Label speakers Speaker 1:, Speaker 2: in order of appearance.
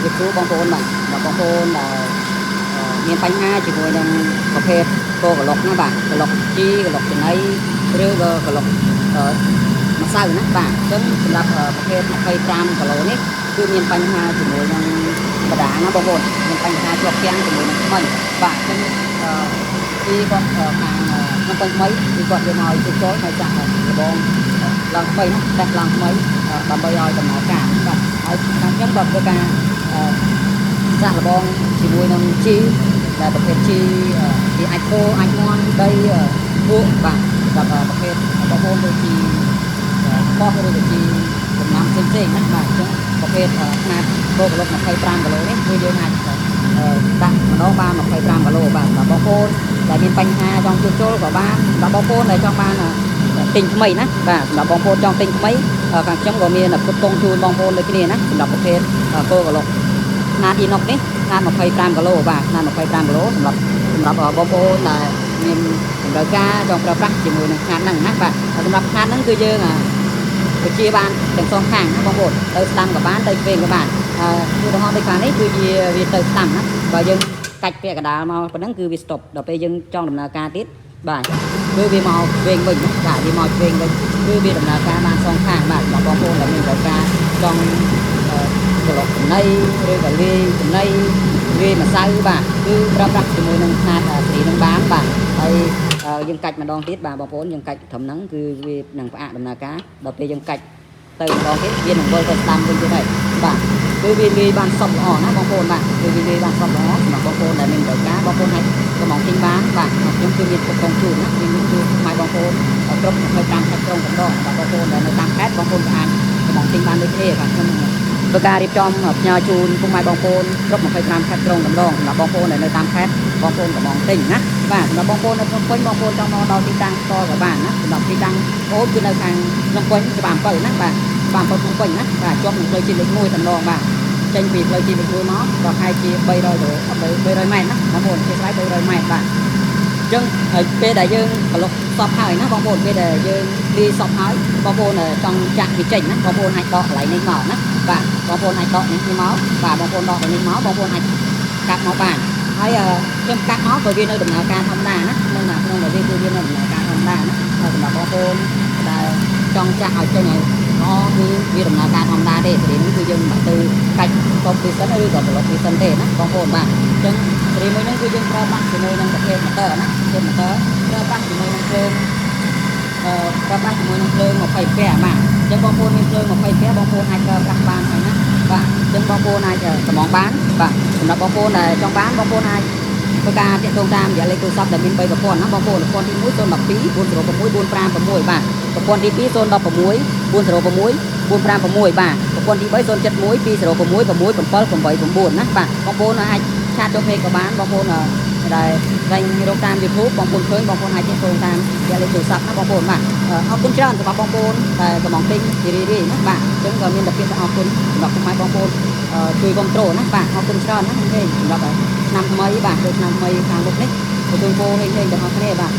Speaker 1: ជរាបសួរបងប្អូនបាទដល់បងប្អូនដែលមានបញ្ហាជាមួយនឹងប្រភេទគោក្លុកណាបាទក្លុកជីក្លុកចំណីឬក៏ក្លុកម្សៅណាបាទអញ្ចឹងសម្រាប់ប្រភេទ25គីឡូនេះគឺមានបញ្ហាជាមួយនឹងបដាណាបងប្អូនមានបញ្ហាជាប់គាំងជាមួយនឹងធ្មេញបាទអញ្ចឹងពីគាត់ខាងក្នុងពេញថ្មីគឺគាត់យកមកឲ្យជួសជុលហើយចាក់របងឡើងថ្មីណាតេស្តឡើងថ្មីដើម្បីឲ្យដំណើរការបាទហើយអញ្ចឹងគាត់ធ្វើការសាក់លបងជាមួយនឹងជីដែលប្រភេទជីវាអាចគោអាចមន់ដីភក់បាទសម្រាប់ប្រភេទបងប្អូនដូចជីបោះឬក៏ជីដំណាំផ្សេងៗណាបាទអញ្ចឹងប្រភេទខ្នាតគោក្លុក25គីឡូនេះគឺយើងអាចដាក់ម្ដងបាន25គីឡូបាទសម្រាប់បងប្អូនដែលមានបញ្ហាចង់ជួសជុលក៏បានសម្រាប់បងប្អូនដែលចង់បានទិញថ្មីណាបាទសម្រាប់បងប្អូនចង់ទិញថ្មីខាងខ្ញុំក៏មានផ្គត់ផ្គង់ជូនបងប្អូនដូចគ្នាណាសម្រាប់ប្រភេទគោក្លុក ខ្នាតអ៊ីណុកនេះខ្នាត25គីឡូបាទខ្នាត25គីឡូសម្រាប់សម្រាប់បងប្អូនដែលមានតម្រូវការចង់ប្រើប្រាស់ជាមួយនឹងខ្នាតហ្នឹងណាបាទសម្រាប់ខ្នាតហ្នឹងគឺយើងបញ្ជាបានទាំងសងខាងណាបងប្អូនទៅស្ដាំក៏បានទៅឆ្វេងក៏បានឧទាហរណ៍ដូចខាងនេះគឺជាវាទៅស្ដាំណាបើយើងកាច់ពាក់កណ្ដាលមកប៉ុណ្ណឹងគឺវា stop ដល់ពេលយើងចង់ដំណើរការទៀតបាទគឺវាមកឆ្វេងវិញណាបាទវាមកឆ្វេងវិញគឺវាដំណើរការបានសងខាងបាទសម្រាប់បងប្អូនដែលមានតម្រូវការចង់ក្លុកចំណីឬក៏លាយចំណីលាយម្សៅបាទគឺប្រើប្រាស់ជាមួយនឹងខ្នាតសេរីនឹងបានបាទហើយយើងកាច់ម្ដងទៀតបាទបងប្អូនយើងកាច់ត្រឹមហ្នឹងគឺវានឹងផ្អាកដំណើរការដល់ពេលយើងកាច់ទៅម្ដងទៀតវានឹងវិលទៅស្ដាំវិញទៀតហើយបាទគឺវាលាយបានសពល្អណាបងប្អូនបាទគឺវាលាយបានសពល្អសម្រាប់បងប្អូនដែលមានតម្រូវការបងប្អូនអាចកំងទិញបានបាទខ្ញុំគឺមានគ្រប់គ្រងជូនណាមានជូនថ្លៃបងប្អូនគ្រប់25ខេត្តក្រុងកំដងបាទបងប្អូនដែលនៅតាមខេត្តបងប្អូនក៏អាចកំងទិញបានដូចគ្នាបាទខ្ញុំធ្វើការរៀបចំផ្ញើជូនពុកម៉ែបងប្អូនគ្រប់25ខេត្តក្រុងតំដងសម្រាប់បងប្អូនដែលនៅតាមខេត្តបងប្អូនកំងទិញណាបាទសម្រាប់បងប្អូននៅភ្នំពេញបងប្អូនចង់មកដល់ទីតាំងផ្ទាល់ក៏បានណាសម្រាប់ទីតាំងអូនគឺនៅខាងភ្នំពេញច្បារអំពៅណាបាទច្បារអំពៅភ្នំពេញណាបាទជាប់នឹងផ្លូវជាតិលេខ1តំដងបាទចេញពីផ្លូវជាតិលេខ1មកប្រហែលជា300ទៅ300ម៉ែត្រណាបងប្អូនជាស្រ័យ300ម៉ែត្របាទអញ្ចឹងពេលដែលយើងក្លុកសពហើយណាបងប្អូនពេលដែលយើងលីសពហើយបងប្អូនចង់ចាក់វាចេញណាបងប្អូនអាចដកកន្លែងនេះមកណាបាទបងប្អូនអាចដកនេះមកបាទបងប្អូនដកកន្លែងនេះមកបងប្អូនអាចកាត់មកបានហើយខ្ញុំកាត់មកក៏វានៅដំណើរការធម្មតាណាក្នុងក្នុងវាគឺវានៅដំណើរការធម្មតាណាហើយសម្រាប់បងប្អូនដែលចង់ចាក់ឲ្យចេញឲ្យល្អគឺវាដំណើរការធម្មតាទេសេរីនេះគឺយើងមិនបាច់ទៅកាច់តបពីសិនឬក៏ប្លុកពីសិនទេណាបងប្អូនបាទអញ្ចឹងសេរីមួយហ្នឹងគឺយើងប្រើប្រាស់ជាមួយនឹងប្រភេទ motor ណាប្រភេទ motor ប្រើប្រាស់ជាមួយនឹងភ្លើងអឺប្រើប្រាស់ជាមួយនឹងភ្លើង20ពាក់បាទអញ្ចឹងបងប្អូនមានភ្លើង20ពាក់បងប្អូនអាចប្រើប្រាស់បានហើយណាបាទអញ្ចឹងបងប្អូនអាចកម្មងបានបាទសម្រាប់បងប្អូនដែលចង់បានបងប្អូនអាចធ្វើការតាក់ទងតាមរយៈលេខទូរស័ព្ទដែលមាន3ប្រព័ន្ធណាបងប្អូនប្រព័ន្ធទី1 012 406 456បាទប្រព័ន្ធទី2 016 406 456បាទប្រព័ន្ធទី3 071 206 6789ណាបាទបងប្អូនអាច chat ចូល page ក៏បានបងប្អូនដែលស្វែងរកតាម YouTube បងប្អូនឃើញបងប្អូនអាចតាក់ទងតាមរយៈលេខទូរស័ព្ទណាបងប្អូនបាទអរគុណច្រើនសម្រាប់បងប្អូនដែលកំងទិញជារីរីណាបាទអញ្ចឹងក៏មានតែពាក្យថាអរគុណសម្រាប់ពុកម៉ែបងប្អូនជួយគ្រប់គ្រងណាបាទអរគុណច្រើនណាស់ហេងសម្រាប់ឆ្នាំថ្មីបាទចូលឆ្នាំថ្មីខាងមុខនេះក៏ជូនពរហេងហេងទាំងអស់គ្នាបាទ។